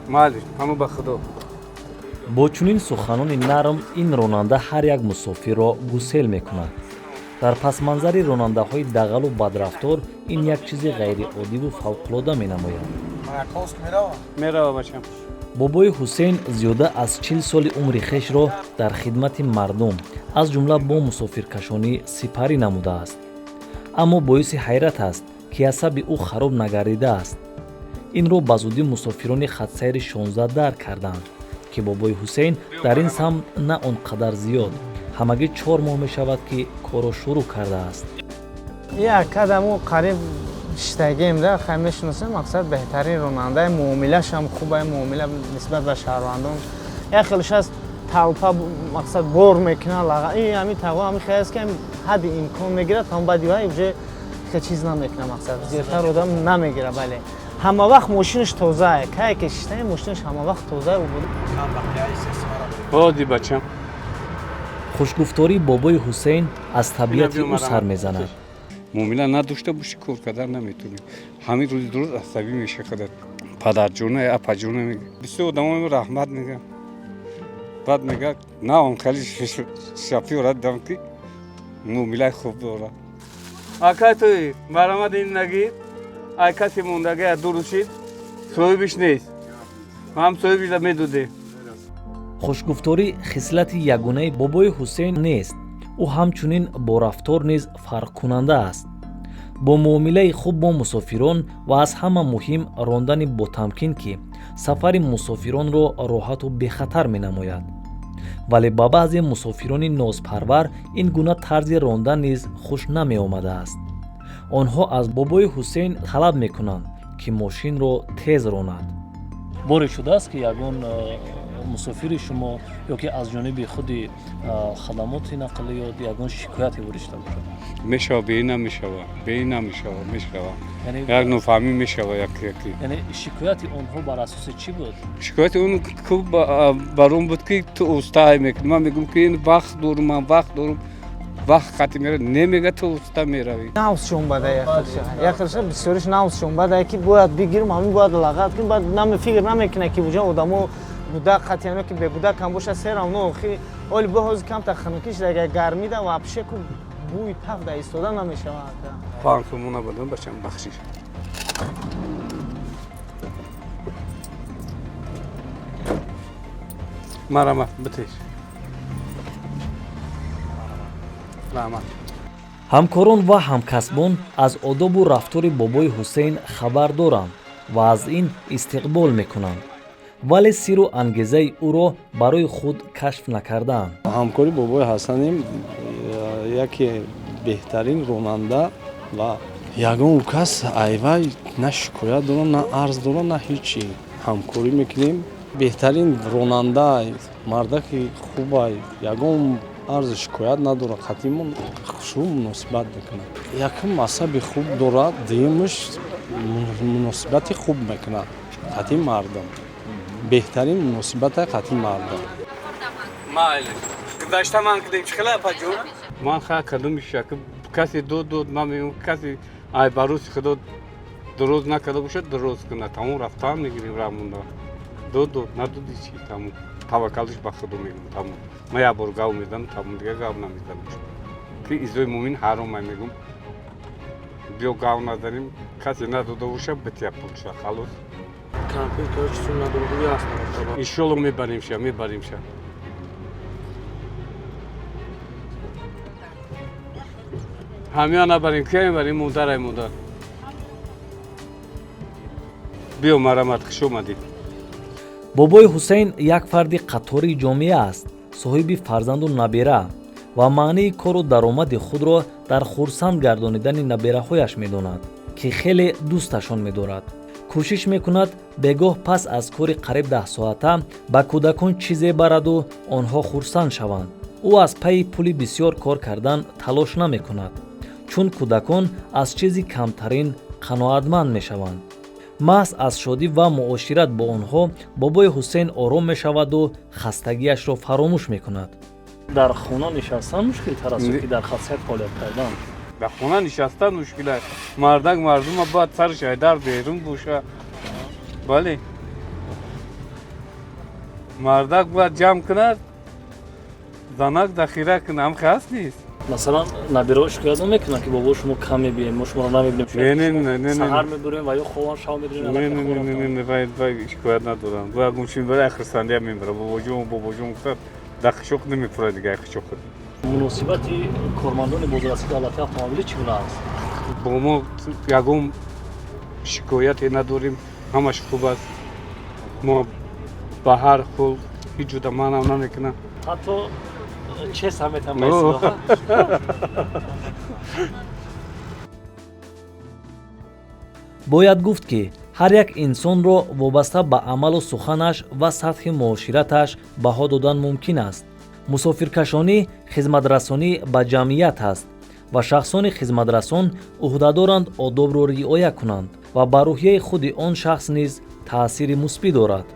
Майли, ҳама ба Худо. Бо чунин суханони нарм ин ронанда ҳар як мусофирро гусел мекунад. Дар пасманзари ронандаҳои дағалу бадрафтор ин як чизи ғайриоддиву фавқулода менамояд. Мерава, бачам. Бобои Ҳусейн зиёда аз 40 соли умри хешро дар хидмати мардум, аз ҷумла бо мусофиркашонӣ, сипарӣ намудааст. Аммо боиси ҳайрат аст, ки асаби ӯ хароб нагардидааст. Инро ба зудӣ мусофирони хатсайри 16 дарк карданд, ки бобои Ҳусейн дар ин самт на он қадар зиёд, ҳамагӣ 4 моҳ мешавад, ки корро шурӯъ кардааст. Як кадаму қариб шитагием да, хай, мешиносем. Мақсад, беҳтарин ронандаи, муомилашам хубай, муомила нисбат ба шаҳрвандон. Як хелш аст, толпа, мақсад, бор мекунад лаға и ҳами тағо, ҳами хел аст, ки ҳадди имкон мегирад, там баъди вай уже хел чиз намекунад, мақсад, зиёдтар одам намегирад. Бале, ҳама вақт мошинаш тозае, кае ки шитаи, мошинаш ҳама вақт тозае. Оди, бачам. Хушгуфтории бобои Ҳусейн аз табиати ӯ сар мезанад. Муомила надошта бошӣ, кор кардан наметавонӣ. Ҳамин рӯзи дуруст асабӣ меша худат. Падарҷона, апаҷона мега. Бисёр одамо раҳмат мегӯям. Баъд мега, на он хеле шофёра дидам, ки муомилаи хуб дорад. Акай, туи марамад, ин нагир. Ай касе мондагия дурушид, соҳибиш нест. Ҳам соҳибиша медодем. Хушгуфторӣ хислати ягонаи бобои Ҳусейн нест. Ӯ ҳамчунин бо рафтор низ фарқкунанда аст, бо муомилаи хуб бо мусофирон ва аз ҳама муҳим рондани ботамкин, ки сафари мусофиронро роҳату бехатар менамояд. Вале ба баъзе мусофирони нозпарвар ин гуна тарзи рондан низ хуш намеомадааст. Онҳо аз бобои Ҳусейн талаб мекунанд, ки мошинро тез ронад. Боре шудааст, ки ягон мусофири шумо ё ки аз ҷониби худи хадамоти нақлиёт ягон шикояте ворид шуда бошад? Мешава, беи намешава, беи намешава, мешава. Як нофаҳмӣ мешава, як яки. Яъне шикояти онҳо бар асоси чӣ буд? Шикояти он бар он буд, ки ту устаҳай мекунӣ. Ман мегӯм, ки ин вақт дорум, ман вақт дорум, вақт қати мера немега, ту уста меравӣ. Навсшон бада, яхелша бисёриш навсшон бада, ки бояд бигирм, ҳамин бояд лағат кунем. Баъд фикр намекунад, ки буҷа одамо гудак қатиано, ки бегудакам боша, серавно охи оли бо ҳозир камта хунукиш, дага гармида вообще ку бӯи таф да истода намешавад. 5 сомона бадам, бачам, бахшиш. Марамат, битеш, раҳмат. Ҳамкорон ва ҳамкасбон аз одобу рафтори бобои Ҳусейн хабар доранд ва аз ин истиқбол мекунанд, вале сиру ангезаи ӯро барои худ кашф накардаанд. Ҳамкори бобои Ҳасанем, яке беҳтарин ронанда ва ягон кас айвай на шикоят дорам, на арз дорам, на ҳечи. Ҳамкорӣ мекунем. Беҳтарин ронанда, мардаки хубай, ягон арзу шикоят надорад. Қатимон хушрӯ муносибат мекунад. Якум, асаби хуб дорад, дуюмаш, муносибати хуб мекунад қатъи мардум. Беҳтарин муносибата қатъи мардум. Майли, гузашта ман кидем, чӣ хела, апаҷон? Ман ха кадом ишаки касе дод дод, ман мегӯм, касе ай бароси худо дуроз накарда бошад, дуроз кунад, тамом, рафтан мегирем. Рамонда дод дод, надоди чи, тамом, таваккалш ба худо мегӯм, тамом. Ман як бор гав мезанам, тамом, дига гав намезанам, ки изои мӯмин ҳаромай. Мегӯм, биё, гав назанем, касе надода боша, бития пулша, халос. Компьютер чизу надоргӯӣ аст. Иншолло, мебаримша, мебаримша. Ҳамиё набарем, кия мебарем? Модарай, модар, биё, марамат, хуш омадӣ. Бобои Ҳусейн як фарди қатори ҷомеа аст, соҳиби фарзанду набера, ва маънии кору даромади худро дар хурсанд гардонидани набераҳояш медонад, ки хеле дӯсташон медорад. Кӯшиш мекунад, бегоҳ пас аз кори қариб 10 соата ба кӯдакон чизе бараду онҳо хурсанд шаванд. Ӯ аз пайи пули бисёр кор кардан талош намекунад, чун кӯдакон аз чизи камтарин қаноатманд мешаванд. Маҳз аз шодӣ ва муошират бо онҳо бобои Ҳусейн ором мешаваду хастагиашро фаромӯш мекунад. Дар хона нишастан мушкилтар аст ё ки дар хатсайр фаъолият кардан? Дар хона нишастан мушкил аст. Мардак мардума бояд сараш айдар берун боша, бале. Мардак бояд ҷамъ кунад, занак захира кунад, ҳам ҳаст нест. Масалан, набираҳо шикоят намекунанд, ки бобо, шумо кам мебием, мо шуморо намебинем? Не, не, не, не. Саҳар мебурем ва ё хован шав медурем. Не, не, не, не, не, вай шикоят надорам. Вай гумшин барай хурсандия мебара. Бобоҷон, бобоҷон гуфта, дар қишоқ намепурад дига қишоқ. Муносибати кормандони бозрасии давлатии автомобилӣ чӣ гуна аст? Бо мо ягон шикояте надорем, ҳамаш хуб аст. Мо ба ҳар ҳол ҳеҷ ҷуда манам намекунам. Ҳатто чес ҳам метавон ба О. истилоҳ. Бояд гуфт, ки ҳар як инсонро вобаста ба амалу суханаш ва сатҳи муошираташ баҳо додан мумкин аст. Мусофиркашонӣ хизматрасонӣ ба ҷамъият аст ва шахсони хизматрасон ӯҳдадоранд одобро риоя кунанд ва ба рӯҳияи худи он шахс низ таъсири мусбӣ дорад.